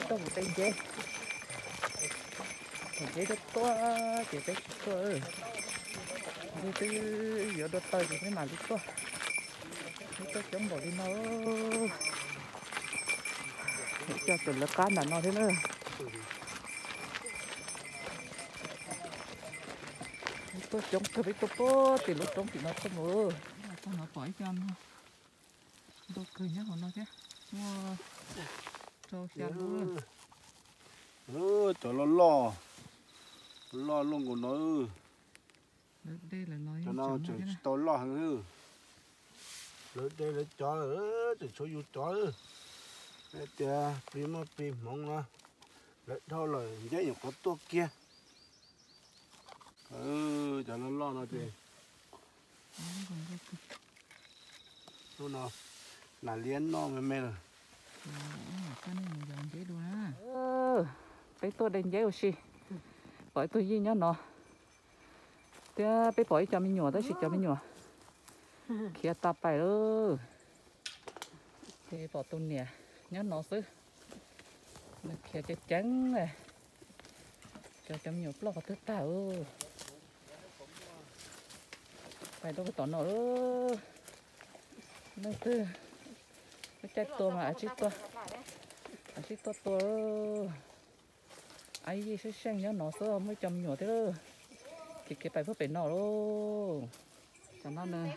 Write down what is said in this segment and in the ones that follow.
Tuaj mus de nceb, thaum nceb tuaj tuaj ces peb tsis tuaj, nceb twb yuav dua taw ces peb mam li tuaj. Peb tuaj coob npaum li no, coj txawm lawv qab ntawm no thiab na. Peb tuaj coob kawg, peb tuaj puag tim lub roob tim no tuaj mus. Tog no pom ib co ntau kawg nyob hauv no thiab, muaj rau xya lub. Cov loj loj, loj luaj nkaus no. Cov no tseem tsis tau loj heev. Lawv de lawv cov, tseem tshuav yus cov. Tias plig muaj plig hmoov no, lawv dhau lawm nceb nyuam qhuav tuaj kiag. Cov loj loj no ces, lub no nas liab noj me me lawm. Peb tuaj de nceb ua si, pom ib tug yij nyob no, thiab peb pom ib co me nyuam tab sis cov me nyuam khiav tas pais lawm. Ces pom tus niam nyob no xwb, nws khiav ceev ceev, cov cov me nyuam ploj qhov twg tag. Pais rau tom no, leej twg lub caij tua mas a tsib tuaj, a tsib tuaj tua. Ab yij xwb seej nyob no xwb, muaj ib co me nyuam thiab. Khiav khiav pais puag pem no lauj. Cov no nws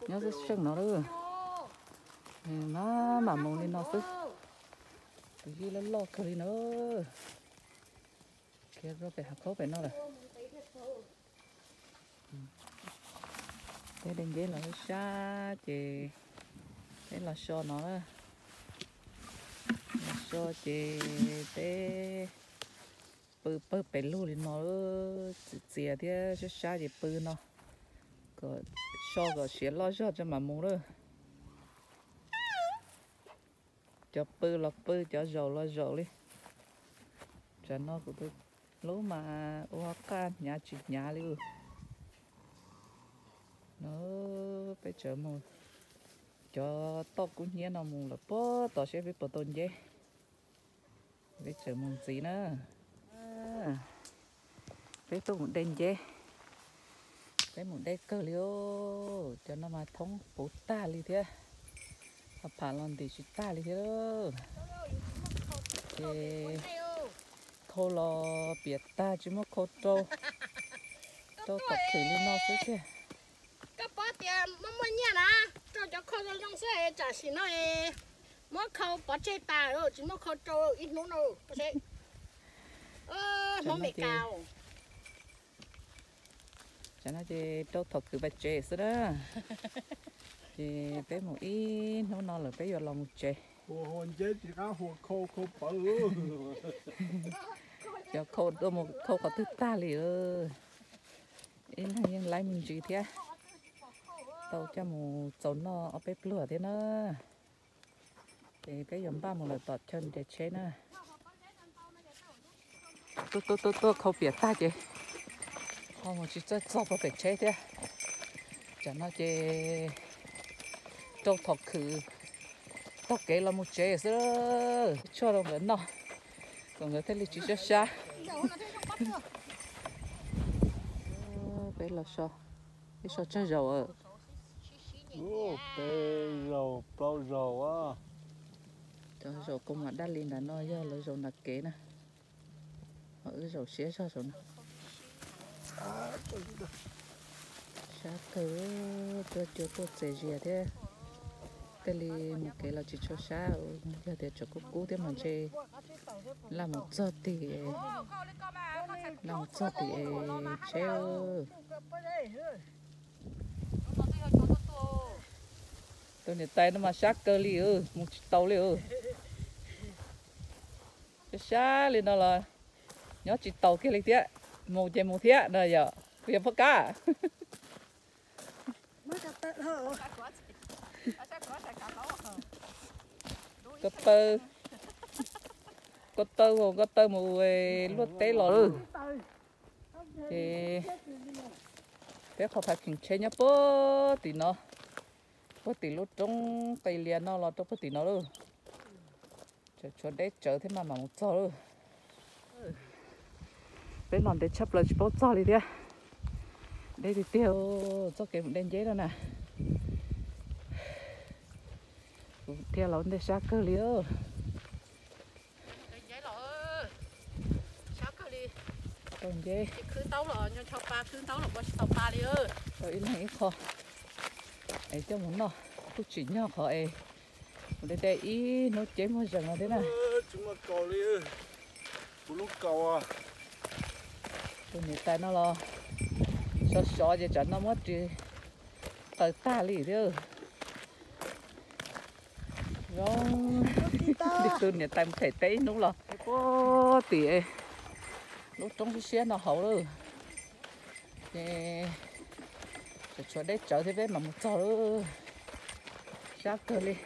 nyob xwb seej no lauj. Nws maj mam mus li no xwb. Tus yij loj loj kawg li na. Khiav rau pem hav khaub pem no lawm. Peb de nceb los sab ces peb los so no, los so ces peb pw pawg pem lug li no, txias txias thiab sab sab ces pw no, kom so kom siav loj zog tso mam mus lawm. Cov pw los pw, cov zaum los zaum li. Tsam no kuv tus hlub mas ua qaj hnyav tsis hnyav li. No peb tseem mus, cov toj kub hnyiab no mus lawm puag tod seb peb puas tau nceb. Peb tseem mus ntxiv na. Peb tuaj mus de nceb, peb mus de kawg li os. Cov no mas thoob puv tag li thiab, ho pham los ntim tsis tag li thiab. Ces khau los piam tag tsis muab khau rau, rau tom khwm li no xwb tiag. Koj paub tias muaj muaj nyiaj na, rau cov khau zoo zoo xwb, tam sim no muab khau pov tseg tas tsis muab khau rau ib hnub no. Hmoob Meskas. Tam no ces rau thom khwm pais tsev xwb na. Ces peb mus ib hnub no lawm peb yuav los mus tsev. Cov khau tuaj mus khau qhov twg tag li. Ib leeg yeej laib me ntsis thiab, tau coj mus txaus noj ob peb pluag thiab na. Ces peb yuav npaj mus lawm tom chaw nres tsheb na. Tuaj tuaj tuaj tuaj khau piam tag ces ho mus tsis txawj txog puag pem tsheb thiab. Tam no ces rau thom khwm taug kev los mus tsev xwb, tshuaj rau nkawd noj kom nkawd thiaj li tsis sab sab. Peb los so, peb so tsawg zaus? Peb zaus plaub zaus. Cov zaum kaus mom daj li ntawd no yog lawv zaum nram kev na, ho wb zaum siab zog zaum no. Sab kawg, tuaj cua tuaj txias zias thiab. Thiaj li mus kev los tsis tshua sab, yog tias tseem kub kub thiab mas ntshe laj mus txog tim, laj mus txog tim tsheb. Tus niam tais no mas sab kawg li, mus tsis taus li. Sab sab li no los nyob tsis taus kiag li thiab, mus ces mus thiab no yom, puas yog Phoj Kab? Ko taw, ko taw, ko taw mus luaj teb los lawm. Ces peb qhov phav kheem tsheb nyob puag tim no, puag tim lub roob qis lias no los rau puag tim no lawm. Tseem tshuav deb tsawv thiab mas mam mus txog lawm. Peb los ntev tshaj plaws tsis paub txog li thiab. Deb tiag tiag, txoj kev mus de nceb no na. Kuv thiaj los ntej sab kawg li. Ib leeg ib qho es coj mus noj, kuj tsim nyog qhov es mus de de ib hnub cev muag zeeg no thiab na. Tus niam tais no los sov sov ces tsam no muab ris taws tag li thiab. Zoo li tus niam tais mus them teb ib hnub los puag tim lub roob siab siab no hauv lawm. Ces tseem tshuav deb tsawv thiab peb mam mus txog lawm. Sab kawg li.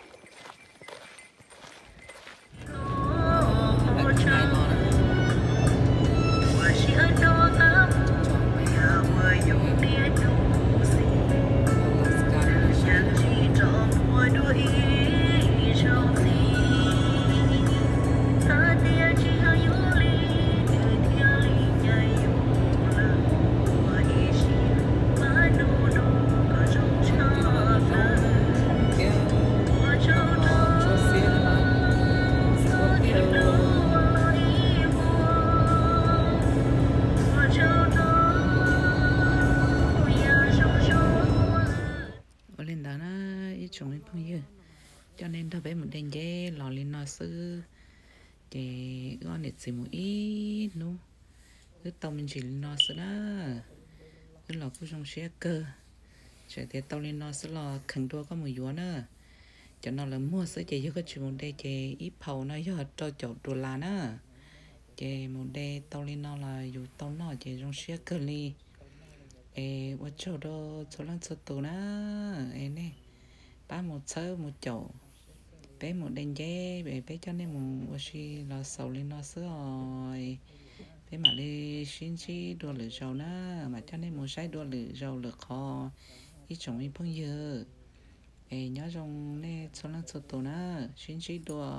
Ua li ntawd na, ib tsoom me phooj ywg, coj nej nrog peb mus de nceb los li no xwb. Ces wb ob niam txiv mus ib hnub, wb tau me ntsis li no xwb na. Wb los kuj zoo siab kawg, txawm tias tau li no xwb los kheev dua koj mus yuav na. Cov no lawv muag xwb ces yog koj tsis mus de ces ib phaus no yog rau caum dollar na. Ces mus de tau li no los yus tau noj ces zoo siab kawg li. Es ua tsaug rau txhua leej txhua tus na. Es nej pab mus txhawb mus caum peb mus de nceb, peb coj nej mus ua si los xaus li no xwb os. Peb mam li sib ntsib dua lwm zaus na, mam coj nej mus saib dua lwm zaus lwm qhov ib tsoom me phooj ywg. Es nyob zoo nej txhua leej txhua tus na, sib ntsib dua.